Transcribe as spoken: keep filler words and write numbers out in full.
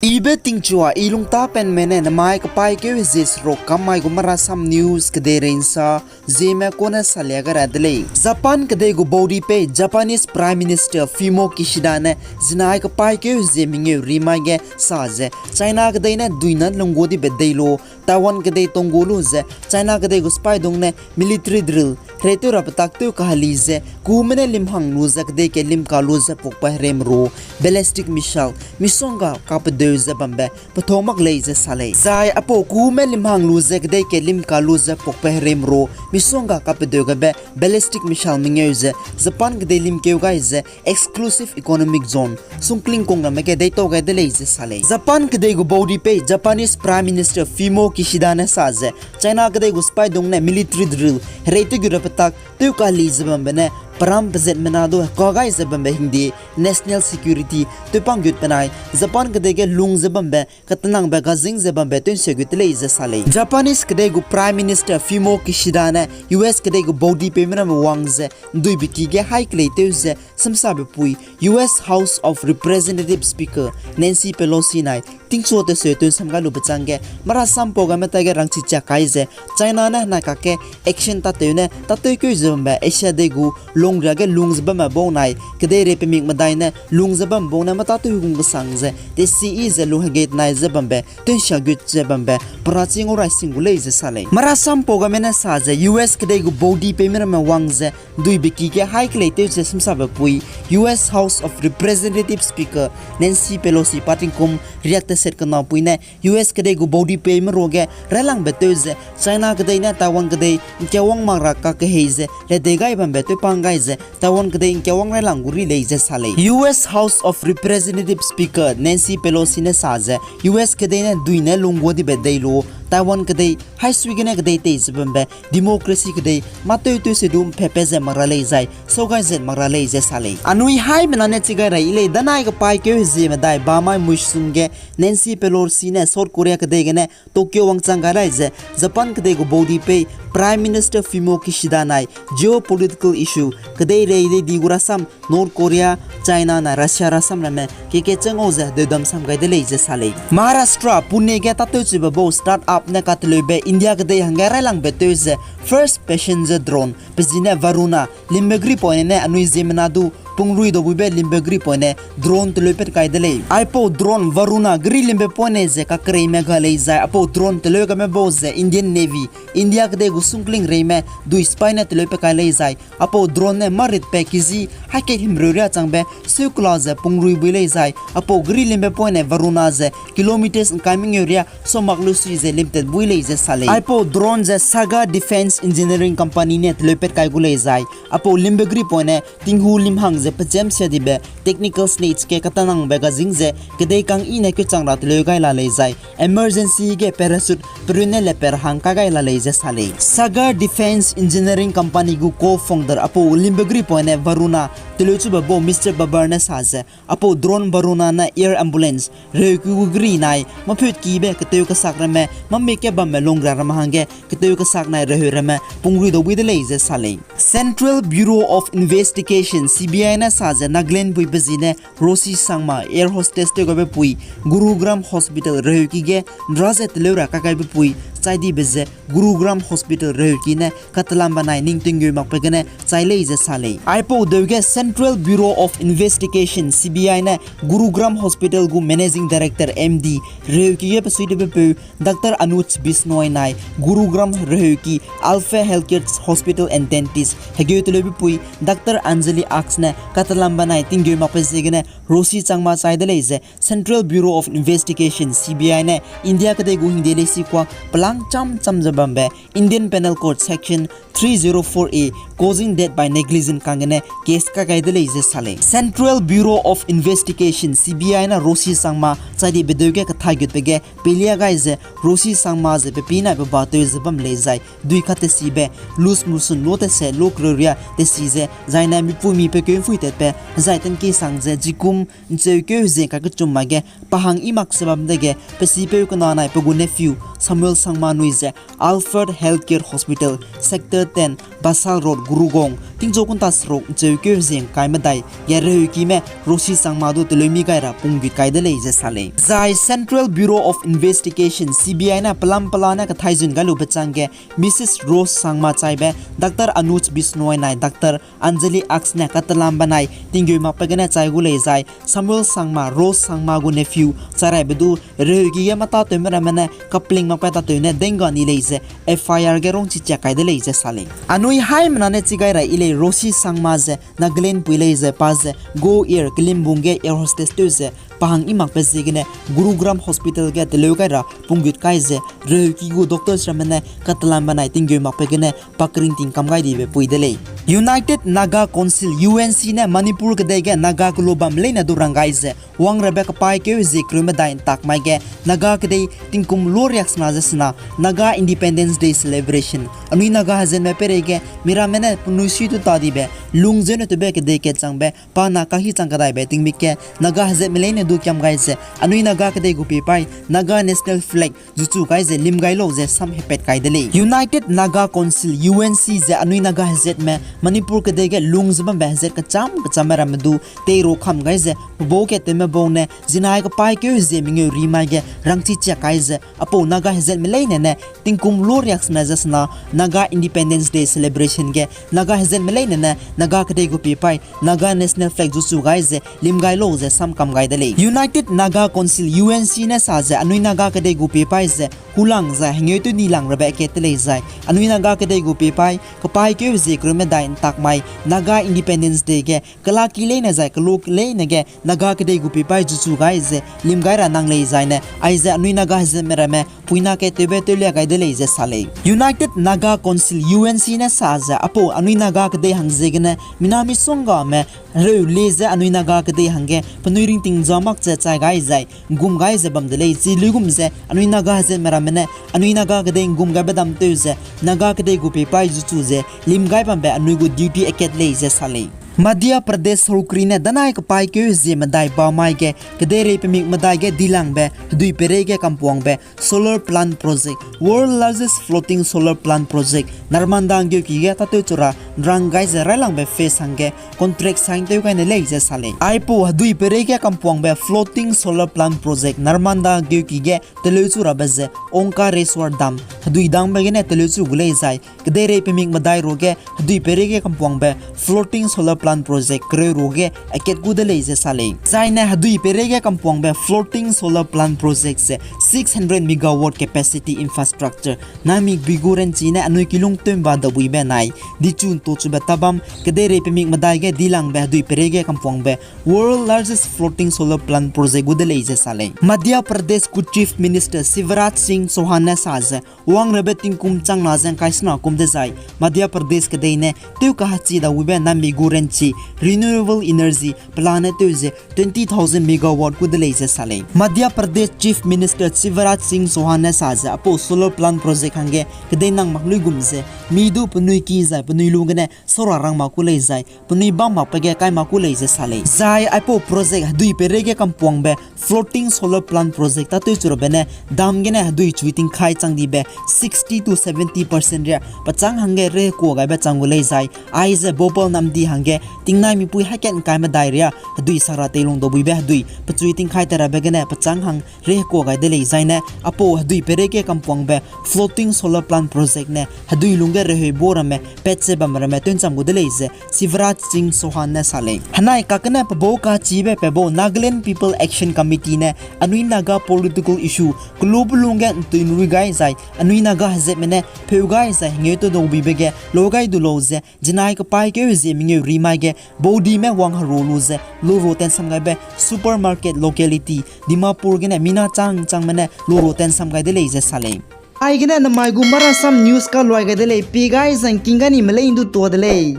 Ibe tingchua i lungtapenme ne namai kapaîkeu hezie seruk kam mai gu Marasam News kedeirei nsa zieme kune salia gai ra de lei. Japan kedei gu baudi pei Japanese Prime Minister Fumio Kishida ne zinai kapaîkeu hezie mengeu rimai ge sa ze, China kedei ne duina lunggu dibe dei lu, Taiwan kedei tonggu lu ze, China kedei gu sipaidung ne military drill, hereitew ra petak tew kaheli ze, kume ne limhang lu ze kedei ke limka lu ze puakpa hereime ru, ballistic missile, misongga kapedeu ze bambe, pethau mak lei ze sa lei. Zai apau kume limhang lu ze kedei ke limka lu ze puakpa hereime ru, misongga kapedeu gabe, ballistic missile mengeu ze, Japan kedei limkeu gai ze, exclusive economic zone, sungkling kung ramme ge deitau gai de lei ze sa lei. Japan kedei gu baudi pei Japanese Prime Minister Fumio Kishida ne sa ze, China kedei gu sipaidung ne military drill, hereitew gu ra petak, tew kaheli ze bambe ne, peram pezatmena du heka gai ze bambe hingde, national security, tewpang gut penai, Japan kedei ge lung ze bambe, katenangbe gazing ze bambe tewnsia gut de lei ze sa lei. Japanese kedei gu Prime Minister Fumio Kishida ne, U S kedei gu baudi peime ramme wang ze, nduibe ki ge hai kelei tew ze, semsabe pui, U S House of Representatives Speaker, Nancy Pelosi nai, tingchua teseu tewnsam gai lube chang ge, Marasam pau game ta ge rangchi chia kai ze, China ne henai kakge, action tatew ne, tatew keu ze bambe, Asia dei gu, lungria ge lung ze bamme bau nai, kedeirei pemik medai ne, lung ze bam bau ne, matatew hugum kesang ze, tesi i ze lung hegei nai ze bambe, tewnsia gut ze bambe, perachi ngau rai sing gu lei ze sa lei. Marasam pau game ne sa ze, U S kedei gu baudi peime ramme wang ze, nduibe ki ge hai kelei tew ze semsabe pui, U S House of Representatives Speaker, Nancy Pelosi pa tingkum, riak teset kena pui ne, U S kedei gu baudi peime ruage, railangbe tew ze, China kedei ne Taiwan kedei, ngkiawang mak ra kakehei ze, ledei gai bambe tewpang gai ze, Taiwan kedei ngkiawang railang gu ri lei ze sa lei. U S House of Representatives Speaker Nancy Pelosi ne sa ze, U S kedei ne duine lunggu dibe dei lu, Taiwan kedei, haisui gene kedei tei ze bambe, democracy kedei, matew tew se du mpepe ze mak ra lei zai, sau gai zet mak ra lei ze sa lei. Anui haimena ne chi gai rai i lei, danai kapaîkeu hezie medai, bamai mui sung ge, Nancy Pelosi ne South Korea kedei gene, Tokyo wangchang gai lai ze, Japan kedei gu baudi pei, Prime Minister Fumio Kishida nai, geopolitical issue, kedeirei dei di gu rasam, North Korea, China nai Russia rasam ramme, keke chengau ze, deudam sam gai de lei ze sa lei. Maharashtra, Pune ge tatew chibe bau startup ne kateleube, India kedei hangge railangbe tew ze, first passenger drone, pezine Varuna, limbe gri poine ne anui ziemmena du, pungrui dau buibe limbe gri poine, drone teleu pet kai de lei. Aipau drone Varuna gri limbe poine ze kakereime ga lei zai, apau drone teleu game bau ze Indian Navy, India kedei gu sungkling reime, dui spy ne teleu pet kai lei zai, apau drone ne maritpe kezi, haike himreu ria changbe, seukela ze pungrui bui lei zai, apau gri limbe poine Varuna ze, kilometers ngkai mengeu ria, somak lu sui ze limtet bui lei ze sa lei. Aipau drone ze Sagar Defense Engineering Company ne teleu pet kai gu lei zai, apau limbe gri poine, tinghu limhang ze pechem sia dibe, technical stage ke katanangbe gazing ze, kedei kang i ne kechang ra teleu gai la lei zai, emergency ge parachute, perun ne leper hang ka gai la lei ze sa lei. Sagar Defense Engineering Company gu co-founder apau limbe gri poine Varuna, teleu chube bau Mister Babar ne sa ze, apau drone Varuna ne air ambulance, reheuki gu gri nai, mapheutkibe keteu kesak ramme, mamik ke bamme lungria ramme hangge, keteu kesak nai reheu ramme, pungrui dau bui de lei ze sa lei. Central Bureau of Investigation, C B I ne sa ze Nagaland pui pezine Roshi Sangma air hostess tew gaibe pui, Gurugram Hospital reheuki ge, nra ze teleu ra kagaibe pui, chai dibe ze, Gurugram Hospital reheuki ne, katelam benai ning tinggeu makbe gene, chai lei ze sa lei. Aipau deu ge Central Bureau of Investigation, C B I ne, Gurugram Hospital gu Managing Director, M D, reheuki ge pesui dibe peu, Doctor Anuj Bishnoi nai, Gurugram reheuki, Alpha Healthcare Hospital and Dentist, hegeu teleube pui, Doctor Anjali Aks ne, katelam benai tinggeu makbe ziegene, Roshi Changma chai de lei ze, Central Bureau of Investigation, C B I ne, India kedei gu hingde leisi kua, pelang cham cham ze bambe, Indian Penal Code Section three zero four A, causing death by negligence kanggene case kagai de lei ze sa lei. Central Bureau of Investigation, C B I ne Roshi Sangma chai dibe deu ge kathai gutbe ge pelia gai ze Roshi Sangma ze pepi nai pe ba tew ze bam lei zai dui katesibe, lus musun lo tese lo kreuria tesi ze, zaine mipuimi pe keu mpuitetbe, zai tenki sang ze jikum ncheukeu ze kakechum mai ge, pahang i mak se bam dege, pesipeu kena nai pe gu nephew, Samuel Sangma nui ze, Alfred Healthcare Hospital, Sector ten, Basal Road, Gurugram, tingchu kunta seruk ncheukeu hezing kai medai ge reheukime Roshi Sangma du teleumi gai ra punggut kai de lei ze sa lei. Zai Central Bureau of Investigation, C B I ne pelam pela ne kathaizun gai lube chang ge Mrs Rose Sangma chaibe Doctor Anuj Bishnoi nai Doctor Anjali Aks ne katelam benai tinggeu makbe gene chai gu lei zai Samuel Sangma, Rose Sangma gu nephew chai raibe du reheuki ge mata tewme ramme ne kapling makbe tatew ne dengga ni lei ze F I R ge rongchi chiak kai de lei ze sa lei. Anui haimena ne chi gai ra i lei Roshi Sangma ze Nagaland pui lei ze pa ze Go Air kelimbung ge air hostess tew ze pa hang i makbe ziegene Gurugram Hospital ge teleu gai ra punggut kai ze reheuki gu doctors ramme ne katelam benai tinggeu makbe gene pa keringting kam gai dibe pui de lei. United Naga Council, U N C ne Manipur kedei ge Naga kelu bam leine du rang gai ze wangrabe kepaîkeu hezie kereu medai ntak mai ge Naga kedei tingkum lu riaksena ze sena Naga Independence Day Celebration anui Naga hezatme peireige miramme ne penui sui tu ta dibe lung zene tewbe kedei kat changbe pa na kahi chang kadaibe tingmik ge Naga hezatme leine du kiam gai ze anui Naga kedei gu pie paî Naga National Flag zuchu gai ze lim gai lau ze sam hepat kai de lei. United Naga Council, U N C ze anui Naga hezatme Manipur kedei ge lung ze bambe hezat kecham kechamme ramme du teiro kam gai ze pebau ge tewme bau ne zinai kepaîkeu hezie mengeu ri mai ge rangchi chiak kai ze apau Naga hezatme leine ne tingkum lu riaksena ze sena Naga Independence Day Celebration ge Naga hezatme leine ne Naga kedei gu pie paî Naga National Flag zuchu gai ze lim gai lau ze sam kam gai de lei. United Naga Council, U N C ne sa ze anui Naga kedei gu pie paî ze hulang zai hengeu tew ni lang rabe kat te lei zai anui Naga kedei gu pie paî kepaîkeu hezie kereu medai ntak mai Naga Independence Day ge kelaki leine zai keluk leine ge Naga kedei gu pie paî zuchu gai ze lim gai ra nang lei zaine aize anui Naga hezatme ramme puina kat tewbe tewlia gai de lei ze sa lei. United Naga Council, U N C ne sa ze apau anui Naga kedei hang ziegene mina misonggame reu le ze anui Naga kedei hangge penui ringting za mak ze chai gai zai ngum gai ze bam de lei. Chi luigum ze anui Naga hezatme ramme ne anui Naga kedei ngum gaibe dam tew ze Naga kedei gu pie paî zuchu ze lim gai bambe anui gu duty akat lei ze sa lei. Madhya Pradesh sorkari ne danai kepaîkeu hezie medai ba mai ge kedeirei pemik medai ge dilangbe hedui peirei ge kampuangbe solar plant project, world largest floating solar plant project, Narmada geuki ge tatew chu ra nrang gai ze railangbe phase hangge contract sign tew gai ne lei ze sa lei. Aipau hedui peirei ge kampuangbe floating solar plant project Narmada geuki ge teleu chu rabe ze Omkareshwar Dam hedui dangbe gene teleu chu gu lei zai kedeirei pemik medai ruage hedui peirei ge kampuangbe floating solar plant project kereu ruage akat gu de lei ze sa lei. Zaine hedui peirei ge kampuangbe floating solar plant project ze six hundred megawatt capacity infrastructure naimik bi gu ranchi ne anui kilung teumba dabuibe nai dichu ntochube tabam kedeirei pemik medai ge dilangbe hedui peirei ge kampuangbe world largest floating solar plant project gu de lei ze sa lei. Madhya Pradesh gu Chief Minister Shivraj Singh Chouhan ne sa ze wangrabe tingkum changna ze ngkai sena kum dezai Madhya Pradesh kedei ne tew kahachi dabuibe naimik gu ranchi renewable energy pelane tew ze twenty thousand megawatt gu de lei ze sa lei. Madhya Pradesh Chief Minister Shivraj Singh Chouhan ne sa ze apau solar plant project hangge kedei nang mak luigum ze mi du penui ki zai penui lu gene saura rang mak ku lei zai penui bam makbe ge kai mak ku lei ze sa lei. Zai aipau project hedui peirei ge kampuangbe floating solar plant project tatew chu rabe ne dam gene hedui chui tingkai chang dibe sixty to seventy percent ria pechâng hangge rehekua gaibe chang gu lei zai aize Bhopal namdi hangge tingnai mipui haikat ngkai medai ria hedui sakra teilung dabuibe hedui pechui tingkai te rabe gene pechâng hang rehekua gai de lei zaine apau hedui peirei ge kampuangbe floating solar plant project ne hedui lungge rehei bo ramme pat ze bam ramme tewncham gu de lei ze Shivraj Singh Chouhan ne sa lei. Henai kakene pebau kachibe pebau Nagaland People Action Committee ne anui Naga political issue kelube lungge ntuinrui gai zai anui Naga hezatme ne pheu gai zai hengeu tedaubibe ge lau gai du lau ze zinai kepaîkeu hezie mengeu ri mai ge baudime wang heru lu ze luro tensam gaibe supermarket locality Dimapur gene mina chang changme ne luro tensam gai de lei ze sa lei. Aigene namai gu Marasam News kaluai gai de lei, pie gai zangking gai ni melei ndu tua de lei.